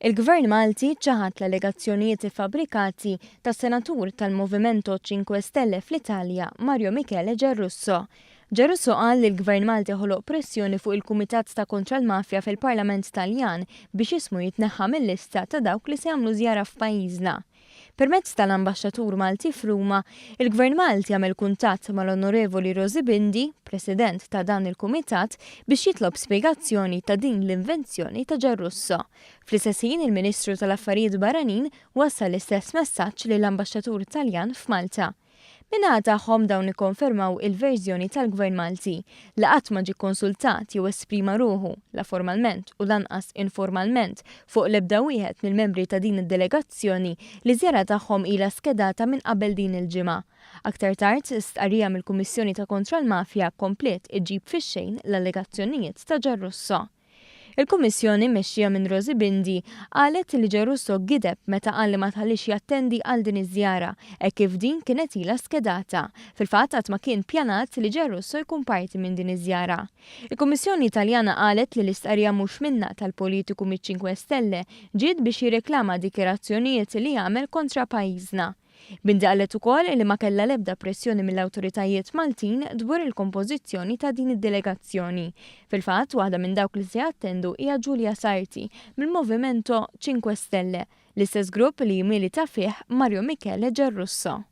Il-Gvern Malti ċaħad l-allegazzjonijiet iffabbrikati tas-Senatur tal-Movimento Cinque Stelle fl-Italja, Mario Michele Giarrusso. Giarrusso qal li l-Gvern Malti ħoloq pressjoni fuq il-Kumitat ta' Kontra l-Mafja fil-Parlament Taljan biex ismu jitneħħa mil-lista ta' dawk li se jagħmlu żjara f'pajjiżna. Permezz tal-Ambaxxatur Malti f'Ruma, il-Gvern Malti għamel kuntatt mal-Onorevoli Rosy Bindi, President ta' dan il-Kumitat, biex jitlob spjegazzjoni ta' din l-invenzjoni ta' Giarrusso. Fl-istess ħin, il-Ministru tal-Affarijiet Barranin wassal l-istess messaġġ lill-Ambaxxatur Taljan f'Malta. Min-naħa tagħhom dawn ikkonfermaw il-verżjoni tal-Gvern Malti, li qatt ma ġie kkonsultat jew esprima ruħu, la formalment u lanqas informalment, fuq l-ebda wieħed mill-membri ta' din id-delegazzjoni li ż-żjara tagħhom ilha skedata minn qabel din il-ġimgħa. Aktar tard, stqarrija mill-Kummissjoni ta' Kontra l-Mafja kompliet iġġib fix-xejn l-allegazzjonijiet ta' Giarrusso. Il-Kummissjoni mmexxija minn Rosy Bindi qalet li Giarrusso gideb meta qal li ma tħalliex jattendi għal din iż-żjara hekk kif din kienet ilha skedata. Fil-fatt qatt ma kien pjanat li Giarrusso jkun parti minn din iż-żjara. Il-Kummissjoni Taljana qalet li l-istqarrija mhux minnha tal-politiku miċ-Cinque Stelle ġiet biex jirreklama dikjarazzjonijiet li għamel kontra pajjiżna. Bindi qalet ukoll li ma kellha l-ebda pressjoni mill-awtoritajiet Maltin dwar il-kompożizzjoni ta' din id-delegazzjoni. Fil-fatt, waħda minn dawk li se jattendu hija Giulia Sarti, mill-Movimento Cinque Stelle, l-istess grupp li jimmilita fih Mario Michele Giarrusso.